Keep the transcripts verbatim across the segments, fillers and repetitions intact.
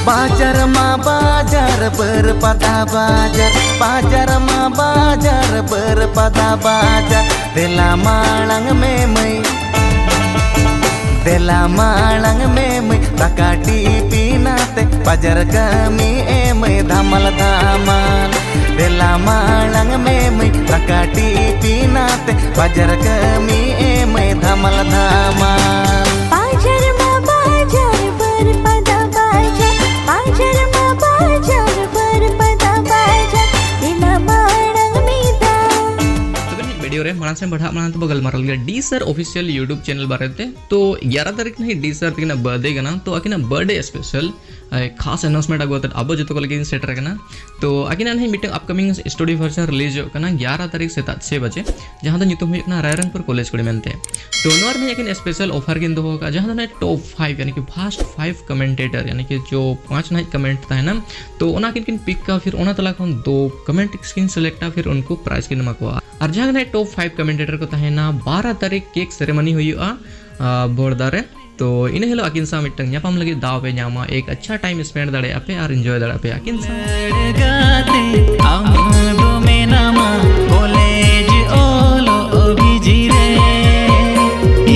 ᱵᱟᱡᱟᱨ ᱢᱟ ᱵᱟᱡᱟᱨ, ᱵᱟᱹᱨᱯᱟᱫᱟ ᱵᱟᱡᱟᱨ, ᱵᱟᱡᱟᱨ ᱢᱟ ᱵᱟᱡᱟᱨ, ᱵᱟᱹᱨᱯᱟᱫᱟ ᱵᱟᱡᱟᱨ᱾ ᱫᱮᱞᱟ ᱢᱟᱲᱟᱝ ᱢᱮ ᱢᱟᱹᱭ, ᱫᱮᱞᱟ ᱢᱟᱲᱟᱝ ᱢᱮ ᱢᱟᱹᱭ, ᱫᱟᱠᱟ ᱴᱤᱯᱤᱱ ᱟᱛᱮ ᱵᱟᱡᱟᱨ ᱠᱟᱹᱢᱤ ᱮ ᱢᱟᱹᱭ, ᱫᱷᱟᱢᱟᱞ ᱫᱷᱟᱢᱟᱞ᱾ ᱫᱮᱞᱟ ᱢᱟᱲᱟᱝ ᱢᱮ ᱢᱟᱹᱭ, ᱫᱟᱠᱟ ᱴᱤᱯᱤᱱ ᱟᱛᱮ ᱵᱟᱡᱟᱨ ᱠᱟᱹᱢᱤ ᱮ ᱢᱟᱹᱭ, ᱫᱷᱟᱢᱟᱞ ᱫᱷᱟᱢᱟᱞ᱾ ᱵᱟᱡᱟᱨ ᱢᱟ ᱵᱟᱡᱟᱨ, ᱵᱟᱹᱨᱯᱟᱫᱟ ᱵᱟᱡᱟᱨ, ᱵᱟᱡᱟᱨ ᱢᱟ ᱵᱟᱡᱟᱨ, ᱵᱟᱹᱨᱯᱟᱫᱟ ᱵᱟᱡᱟᱨ᱾ ᱫᱮᱞᱟ ᱢᱟᱲᱟᱝ ᱢᱮ ᱫᱟ᱾ ᱛᱚᱵᱮ ᱱᱤᱭᱟᱹ ᱵᱷᱤᱰᱤᱭᱳ ᱨᱮ ᱢᱟᱲᱟᱝ ᱥᱮᱫ ᱵᱟᱲᱦᱟᱜ ᱢᱟᱲᱟᱝ ᱛᱮᱵᱚ ᱜᱟᱞᱢᱟᱨᱟᱣ ᱞᱮᱜᱮ ᱰᱤ ᱥᱟᱨ ᱚᱯᱷᱤᱥᱤᱭᱟᱞ ᱭᱩᱴᱩᱵᱽ ᱪᱮᱱᱮᱞ ᱵᱟᱨᱮᱛᱮ᱾ ᱛᱚ ᱮᱜᱟᱨᱚ ᱛᱟᱹᱨᱤᱠᱷ ᱱᱟᱦᱟᱜ ᱰᱤ ᱥᱟᱨ ᱛᱟᱹᱠᱤᱱᱟᱜ ᱵᱟᱨᱛᱷᱰᱮ ᱠᱟᱱᱟ, ᱛᱚ ᱟᱹᱠᱤᱱᱟᱜ ᱵᱟᱨᱛᱷᱰᱮ ᱥᱯᱮᱥᱟᱞ ᱠᱷᱟᱥ ᱟᱱᱟᱣᱩᱱᱥᱢᱮᱱᱴ ᱟᱹᱜᱩ ᱠᱟᱛᱮ ᱟᱵᱚ ᱡᱚᱛᱚ ᱠᱚ ᱞᱟᱹᱜᱤᱫ ᱥᱮᱴᱮᱨ ᱟᱠᱟᱱᱟ᱾ ᱛᱚ ᱟᱹᱠᱤᱱᱟᱜ ᱱᱟᱦᱟᱜ ᱢᱤᱫᱴᱟᱝ ᱟᱯᱠᱟᱢᱤᱝ ᱥᱴᱳᱨᱤ ᱵᱷᱟᱨᱥᱚᱱ ᱨᱤᱞᱤᱡᱚᱜ ᱠᱟᱱᱟ ᱮᱜᱟᱨᱚ ᱛᱟᱹᱨᱤᱠᱷ ᱥᱮᱛᱟᱜ ᱪᱷᱚᱭ ᱵᱟᱡᱮ, ᱡᱟᱦᱟᱸ ᱫᱚ ᱧᱩᱛᱩᱢ ᱦᱩᱭᱩᱜ ᱠᱟᱱᱟ ᱨᱟᱭᱨᱚᱝᱯᱩᱨ ᱠᱚᱞᱮᱡᱽ ᱠᱩᱲᱤ ᱢᱮᱱᱛᱮ᱾ ᱛᱚ ᱱᱚᱣᱟ ᱨᱮ ᱱᱟᱦᱟᱜ ᱟᱹᱠᱤᱱ ᱥᱯᱮᱥᱟᱞ ᱚᱯᱷᱟᱨ ᱠᱤᱱ ᱫᱚᱦᱚ ᱟᱠᱟᱫᱼᱟ, ᱡᱟᱦᱟᱸ ᱫᱚ ᱱᱟᱦᱟᱜ ᱴᱚᱯ ᱯᱷᱟᱭᱤᱵᱷ ᱭᱟᱱᱤ ᱠᱤ ᱯᱷᱟᱥᱴ ᱯᱷᱟᱭᱤᱵᱷ ᱠᱚᱢᱮᱱᱴᱮᱴᱟᱨ ᱭᱟᱱᱤ ᱠᱤ ᱡᱚ ᱯᱟᱸᱪ ᱱᱟᱦᱟᱜ ᱠᱚᱢᱮᱱᱴ ᱛᱟᱦᱮᱱᱟ, ᱛᱚ ᱚᱱᱟ ᱠᱤᱱ ᱠᱤᱱ ᱯᱤᱠᱟ, ᱯᱷᱤᱨ ᱚᱱᱟ ᱛᱟᱞᱟ ᱠᱷᱚᱱ ᱫᱚ ᱠᱚᱢᱮᱱᱴ ᱠᱤᱱ ᱥᱤᱞᱮᱠᱴᱟ, ᱯᱷᱤᱨ ᱩᱱᱠᱩ ᱯᱨᱟᱭᱤᱡᱽ ᱠᱤᱱ ᱮᱢᱟ ᱠᱚᱣᱟ᱾ ᱟᱨ ᱡᱟᱦᱟᱸ ᱱᱟᱦᱟᱜ ᱴᱚᱯ ᱯᱷᱟᱭᱤᱵᱷ ᱠᱚᱢᱮᱱᱴᱮᱴᱟᱨ ᱠᱚ ᱛᱟᱦᱮᱱᱟ, ᱵᱟᱨᱚ ᱛᱟᱹᱨᱤᱠᱷ ᱠᱮᱠ ᱥᱮᱨᱮᱢᱚᱱᱤ ᱦᱩᱭᱩᱜᱼᱟ ᱵᱚᱲᱫᱟ ᱨᱮ᱾ ᱛᱚ ᱤᱱᱟᱹ ᱦᱤᱞᱳᱜ ᱟᱹᱠᱤᱱ ᱥᱟᱶ ᱢᱤᱫᱴᱟᱝ ᱧᱟᱯᱟᱢ ᱞᱟᱹᱜᱤᱫ ᱫᱟᱣ ᱯᱮ ᱧᱟᱢᱟ, ᱮᱠ ᱟᱪᱪᱷᱟ ᱴᱟᱭᱤᱢ ᱥᱯᱮᱱᱰ ᱫᱟᱲᱮᱭᱟᱜᱼᱟ ᱯᱮ ᱟᱨ ᱮᱱᱡᱚᱭ ᱫᱟᱲᱮᱭᱟᱜᱼᱟ ᱯᱮ ᱟᱹᱠᱤᱱ ᱥᱟᱶ᱾ ᱜᱟᱛᱮ, ᱟᱢ ᱫᱚ ᱢᱮᱱᱟᱢᱟ ᱠᱚᱞᱮᱡᱽ ᱚᱞᱚᱜ ᱵᱤᱡᱤ ᱨᱮ,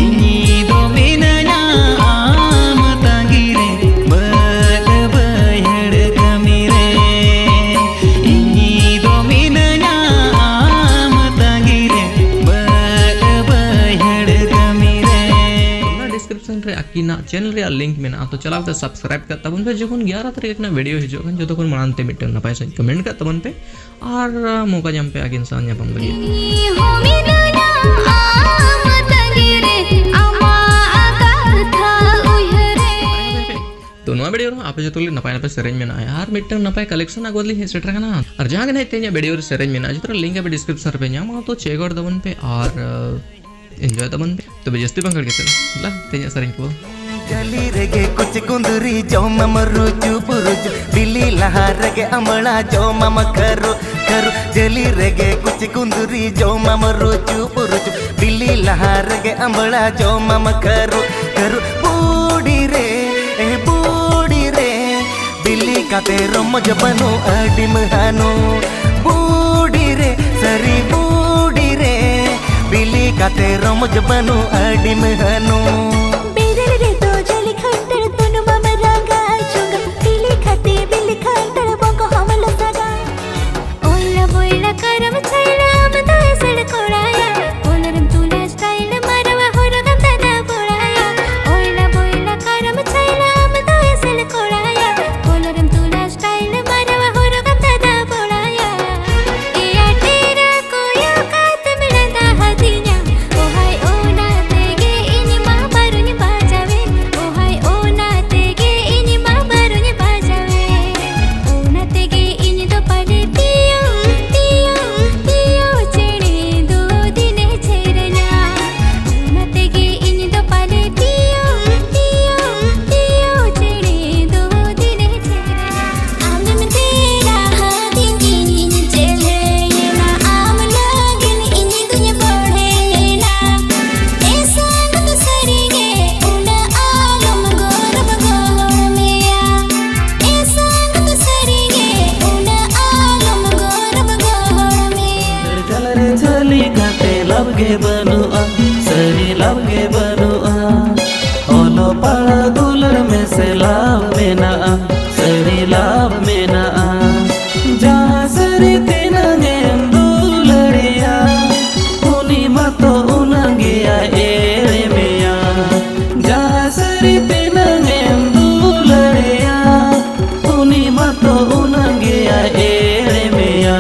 ᱤᱧ ᱫᱚ ᱢᱤᱱᱟᱹᱧᱟ ᱟᱢ ᱛᱟᱺᱜᱤ ᱨᱮ, ᱵᱟᱹᱫᱽ ᱵᱟᱹᱭᱦᱟᱹᱲ ᱠᱟᱹᱢᱤ ᱨᱮ, ᱤᱧ ᱫᱚ ᱢᱤᱱᱟᱹᱧᱟ ᱟᱢ ᱛᱟᱺᱜᱤ ᱨᱮ, ᱵᱟᱹᱫᱽ ᱵᱟᱹᱭᱦᱟᱹᱲ ᱠᱟᱹᱢᱤ ᱨᱮ᱾ ᱚᱱᱟ ᱰᱤᱥᱠᱨᱤᱯᱥᱚᱱ ᱨᱮ ᱟᱹᱠᱤᱱᱟᱜ ᱪᱮᱱᱮᱞ ᱨᱮᱭᱟᱜ ᱞᱤᱝᱠ ᱢᱮᱱᱟᱜᱼᱟ, ᱛᱚ ᱪᱟᱞᱟᱣ ᱠᱟᱛᱮ ᱥᱟᱵᱥᱠᱨᱟᱭᱤᱵ ᱠᱟᱜ ᱛᱟᱵᱚᱱ ᱯᱮ᱾ ᱡᱚᱠᱷᱚᱱ ᱮᱜᱟᱨᱚ ᱛᱟᱹᱨᱤᱠᱷ ᱨᱮᱱᱟᱜ ᱵᱷᱤᱰᱤᱭᱳ ᱦᱤᱡᱩᱜ ᱠᱟᱱ, ᱡᱚᱛᱚ ᱠᱷᱚᱱ ᱢᱟᱲᱟᱝ ᱛᱮ ᱢᱤᱫᱴᱟᱝ ᱱᱟᱯᱟᱭ ᱥᱟᱺᱦᱤᱡ ᱠᱚᱢᱮᱱᱴ ᱠᱟᱜ ᱛᱟᱵᱚᱱ ᱯᱮ ᱟᱨ ᱢᱚᱠᱟ ᱧᱟᱢ ᱯᱮ ᱟᱹᱠᱤᱱ ᱥᱟᱶ ᱧᱟᱯᱟᱢ ᱞᱟᱹᱜᱤᱫ᱾ ᱤᱧ ᱦᱚᱸ ᱢᱤᱱᱟᱹᱧᱟ ᱟᱢ ᱛᱟᱺᱜᱤ ᱨᱮ, ᱟᱢᱟᱜ ᱠᱟᱛᱷᱟ ᱩᱭᱦᱟᱹᱨ ᱨᱮ᱾ ᱛᱚ ᱱᱚᱣᱟ ᱵᱷᱤᱰᱤᱭᱳ ᱨᱮᱦᱚᱸ ᱟᱯᱮ ᱡᱚᱛᱚ ᱞᱟᱹᱜᱤᱫ ᱱᱟᱯᱟᱭ ᱱᱟᱯᱟᱭ ᱥᱮᱨᱮᱧ ᱢᱮᱱᱟᱜᱼᱟ ᱟᱨ ᱢᱤᱫᱴᱟᱝ ᱱᱟᱯᱟᱭ ᱠᱟᱞᱮᱠᱥᱚᱱ ᱟᱹᱜᱩ ᱞᱤᱧ ᱦᱮᱡ ᱥᱮᱴᱮᱨ ᱟᱠᱟᱱᱟ᱾ ᱟᱨ ᱡᱟᱦᱟᱸ ᱜᱮ ᱱᱟᱦᱟᱜ ᱛᱮᱦᱮᱧᱟᱜ ᱵᱷᱤᱰᱤᱭᱳ ᱨᱮ ᱥᱮᱨᱮᱧ ᱢᱮᱱᱟᱜᱼᱟ, ᱡᱚᱛᱚ ᱞᱤᱝᱠ ᱟᱯᱮ ᱰᱤᱥᱠᱨᱤᱯᱥᱚᱱ ᱨᱮᱯᱮ ᱧᱟᱢᱟ, ᱛᱚ ᱪᱮᱠ ᱟᱣᱩᱴ ᱛᱟᱵᱚᱱ ᱯᱮ ᱟᱨ ᱮᱱᱡᱚᱭ ᱛᱟᱵᱚᱱ ᱯᱮ᱾ ᱛᱚᱵᱮ ᱡᱟᱹᱥᱛᱤ ᱵᱟᱝ ᱜᱷᱟᱹᱲᱤᱡ ᱠᱟᱛᱮ ᱫᱮᱞᱟ ᱛᱮᱦᱮᱧᱟᱜ ᱥᱮᱨᱮᱧ ᱠᱚ᱾ ᱡᱟᱹᱞᱤ ᱨᱮᱜᱮ ᱠᱩᱪ ᱠᱩᱸᱫᱽᱨᱤ ᱡᱚᱢᱟᱢ ᱨᱩᱪᱩ ᱯᱩᱨᱩᱪᱩ, ᱵᱤᱞᱤ ᱞᱟᱦᱟ ᱨᱮᱜᱮ ᱟᱢᱲᱟ ᱡᱚᱢᱟᱢ ᱠᱷᱟᱹᱨᱩ ᱠᱷᱟᱹᱨᱩ᱾ ᱡᱟᱹᱞᱤ ᱨᱮᱜᱮ ᱠᱩᱪ ᱠᱩᱸᱫᱽᱨᱤ ᱡᱚᱢᱟᱢ ᱨᱩᱪᱩ ᱯᱩᱨᱩᱪᱩ, ᱵᱤᱞᱤ ᱞᱟᱦᱟ ᱨᱮᱜᱮ ᱟᱢᱲᱟ ᱡᱚᱢᱟᱢ ᱠᱷᱟᱹᱨᱩ ᱠᱷᱟᱹᱨᱩ᱾ ᱵᱩᱰᱤ ᱨᱮ, ᱮ ᱵᱩᱰᱤ ᱨᱮ, ᱠᱟᱛᱮ ᱨᱚᱢᱚᱡᱽ ᱵᱟᱹᱱᱩᱜ ᱟᱹᱰᱤ ᱢᱮᱦᱟᱱᱚ ᱵᱩᱰᱤ ᱨᱮ, ᱥᱟᱹᱨᱤ ᱵᱩᱰᱤ ᱨᱮ᱾ ᱵᱤᱞᱤ ᱠᱟᱛᱮ ᱨᱚᱢᱚᱡᱽ ᱵᱟᱹᱱᱩᱜ ᱟᱹᱰᱤ ᱢᱮᱦᱟᱱᱚ᱾ ᱵᱮᱨᱮᱞ ᱨᱮᱫᱚ ᱡᱟᱹᱞᱤ ᱠᱷᱟᱱᱴᱟᱲ ᱛᱩᱱᱩᱢᱟᱢ ᱨᱟᱸᱜᱟ ᱪᱚᱸᱜᱟ᱾ ᱵᱤᱞᱤ ᱠᱟᱛᱮ ᱵᱤᱞᱤ ᱠᱷᱟᱱᱴᱟᱲ ᱵᱚᱝᱜᱚ ᱦᱚᱢ ᱞᱚᱥᱟᱜᱟ᱾ ᱚᱭᱞᱟ ᱵᱚᱭᱞᱟ ᱠᱟᱨᱟᱢ ᱪᱷᱟᱭᱞᱟ ᱟᱢ ᱫᱚ ᱮᱥᱮᱲ ᱠᱚᱲᱟᱭᱟ᱾ ᱠᱚᱞᱨᱮᱢ ᱛᱩᱞᱟ ᱥᱴᱟᱭᱤᱞ ᱢᱟᱨᱣᱟ ᱦᱚᱨᱚᱜᱟᱢ ᱫᱟᱫᱟ ᱵᱚᱲᱟᱭᱟ᱾ ᱚᱭᱞᱟ ᱵᱚᱭᱞᱟ ᱠᱟᱨᱟᱢ ᱪᱷᱟᱭᱞᱟ ᱟᱢ ᱫᱚ ᱮᱥᱮᱲ ᱠᱚᱲᱟᱭᱟ᱾ ᱠᱚᱞᱨᱮᱢ ᱛᱩᱞᱟ ᱥᱴᱟᱭᱤᱞ ᱢᱟᱨᱣᱟ ᱦᱚᱨᱚᱜᱟᱢ ᱫᱟᱫᱟ ᱵᱚᱲᱟᱭᱟ᱾ ᱮᱭᱟ ᱴᱮᱨᱟ ᱠᱚᱭᱚᱜ ᱠᱟᱛᱮᱢ ᱞᱟᱸᱫᱟ ᱦᱟᱹᱫᱤᱧᱟ᱾ ᱳᱦᱟᱭ ᱚᱱᱟ ᱛᱮᱜᱮ ᱤᱧ ᱢᱟ ᱵᱟᱨᱩᱧ ᱵᱟᱡᱟᱣᱮ᱾ ᱳᱦᱟᱭ ᱚᱱᱟ ᱛᱮᱜᱮ ᱤᱧ ᱢᱟ ᱵᱟᱨᱩᱧ ᱵᱟᱡᱟᱣᱮ᱾ ᱚᱱᱟ ᱛᱮᱜᱮ ᱤᱧ ᱫᱚ ᱯᱟᱞᱮ ᱯᱤᱭᱳ, ᱯᱤᱭᱳ, ᱯᱤᱭᱳ ᱪᱮᱬᱮ ᱫᱚ ᱫᱤᱱᱮ ᱪᱮᱨᱮᱧᱟ᱾ ᱚᱱᱟ ᱛᱮᱜᱮ ᱤᱧ ᱫᱚ ᱯᱟᱞᱮ ᱯᱤᱭᱳ, ᱯᱤᱭᱳ, ᱯᱤᱭᱳ ᱪᱮᱬᱮ ᱫᱚ ᱫᱤᱱᱮ ᱪᱮᱨᱮᱧᱟ᱾ ᱟᱢᱮᱢ ᱫᱮᱭᱟ ᱦᱟᱹᱫᱤᱧ ᱤᱧᱤᱧ ᱪᱮᱞᱮᱭᱮᱱᱟ, ᱟᱢ ᱞᱟᱹᱜᱤᱫ ᱤᱧ ᱫᱩᱧ ᱵᱚᱲᱦᱮᱭᱮᱱᱟ᱾ ᱮ ᱥᱟᱸᱜᱟᱛ ᱥᱟᱹᱨᱤᱜᱮ ᱩᱱᱟᱹᱜ ᱟᱞᱚᱢ ᱜᱚᱨᱚᱵ ᱜᱚᱦᱚᱲ ᱢᱮᱭᱟ᱾ ᱮ ᱥᱟᱸᱜᱟᱛ ᱥᱟᱹᱨᱤᱜᱮ ᱩᱱᱟᱹᱜ ᱟᱞᱚᱢ ᱜᱚᱨᱚᱵ ᱜᱚᱦᱚᱲ ᱢᱮᱭᱟ᱾ ᱫᱟᱹᱲ ᱡᱟᱞ ᱨᱮ ᱡᱷᱟᱹᱞᱤ ᱠᱟᱛᱮ ᱞᱟᱵᱷ ᱜᱮ ᱵᱟᱹᱱᱩᱜᱼᱟ, ᱥᱟᱹᱨᱤ ᱞᱟᱵᱷ ᱜᱮ ᱵᱟᱹᱱᱩᱜᱼᱟ᱾ ᱚᱞᱚᱜ ᱯᱟᱲᱦᱟᱣ ᱫᱩᱞᱟᱹᱲ ᱢᱮᱥᱮ ᱞᱟᱵᱷ ᱢᱮᱱᱟᱜᱼᱟ, ᱥᱟᱹᱨᱤ ᱞᱟᱵᱷ ᱢᱮᱱᱟᱜᱼᱟ᱾ ᱡᱟᱦᱟᱸ ᱥᱟᱹᱨᱤ ᱛᱤᱱᱟᱹᱜ ᱮᱢ ᱫᱩᱞᱟᱹᱲᱮᱭᱟ, ᱩᱱᱤ ᱢᱟᱛᱚ ᱩᱱᱟᱹᱜ ᱜᱮᱭ ᱮᱲᱮ ᱢᱮᱭᱟ᱾ ᱡᱟᱦᱟᱸ ᱥᱟᱹᱨᱤ ᱛᱤᱱᱟᱹᱜ ᱮᱢ ᱫᱩᱞᱟᱹᱲᱮᱭᱟ, ᱩᱱᱤ ᱢᱟᱛᱚ ᱩᱱᱟᱹᱜ ᱜᱮᱭ ᱮᱲᱮ ᱢᱮᱭᱟ᱾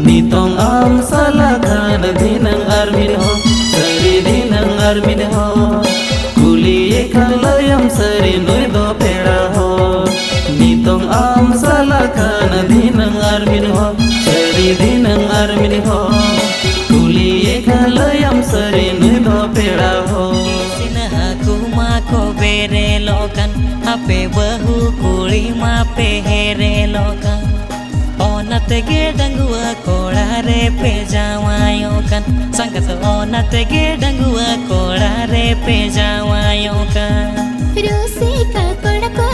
ᱱᱤᱛᱚᱝ ᱟᱢ ᱥᱟᱞᱟ ᱠᱷᱟᱱ ᱫᱷᱤᱱᱟᱹᱝ ᱟᱨ ᱢᱤᱫ ᱦᱚᱲ, ᱥᱟᱹᱨᱤ ᱫᱷᱤᱱᱟᱹᱝ ᱟᱨ ᱢᱤᱫ ᱦᱚᱲ᱾ ᱠᱩᱞᱤᱭᱮ ᱠᱷᱟᱱ ᱞᱟᱹᱭᱟᱢ ᱥᱟᱹᱨᱤ ᱱᱩᱭ ᱫᱚ ᱯᱮᱲᱟ ᱦᱚᱲ᱾ ᱱᱤᱛᱚᱝ ᱟᱢ ᱥᱟᱞᱟ ᱠᱷᱟᱱ ᱫᱷᱤᱱᱟᱹᱝ ᱟᱨ ᱢᱤᱫ ᱦᱚᱲ, ᱥᱟᱹᱨᱤ ᱫᱷᱤᱱᱟᱹᱝ ᱟᱨ ᱢᱤᱫ ᱦᱚᱲ᱾ ᱠᱩᱞᱤᱭᱮ ᱠᱷᱟᱱ ᱞᱟᱹᱭᱟᱢ ᱥᱟᱹᱨᱤ ᱱᱩᱭ ᱫᱚ ᱯᱮᱲᱟ ᱦᱚᱲ᱾ ᱤᱥᱤᱱ ᱦᱟᱹᱠᱩ ᱢᱟ ᱠᱚ ᱵᱮᱨᱮᱞᱚᱜ ᱠᱟᱱ, ᱟᱯᱮ ᱵᱟᱹᱦᱩ ᱠᱩᱲᱤ ᱢᱟ ᱯᱮ ᱦᱮᱨᱮᱞᱚᱜ ᱠᱟᱱ᱾ ᱚᱱᱟ ᱛᱮᱜᱮ ᱰᱟᱺᱜᱩᱣᱟᱹ ᱠᱚᱲᱟ ᱨᱮ ᱯᱮ ᱡᱟᱶᱟᱭᱚᱜ ᱠᱟᱱ᱾ ᱥᱟᱸᱜᱟᱛ, ᱚᱱᱟ ᱛᱮᱜᱮ ᱰᱟᱺᱜᱩᱣᱟᱹ ᱠᱚᱲᱟ ᱨᱮ ᱯᱮ ᱡᱟᱶᱟᱭᱚᱜ ᱠᱟᱱ᱾ ᱨᱩᱥᱤᱠᱟ ᱠᱚᱲᱟ ᱠᱚ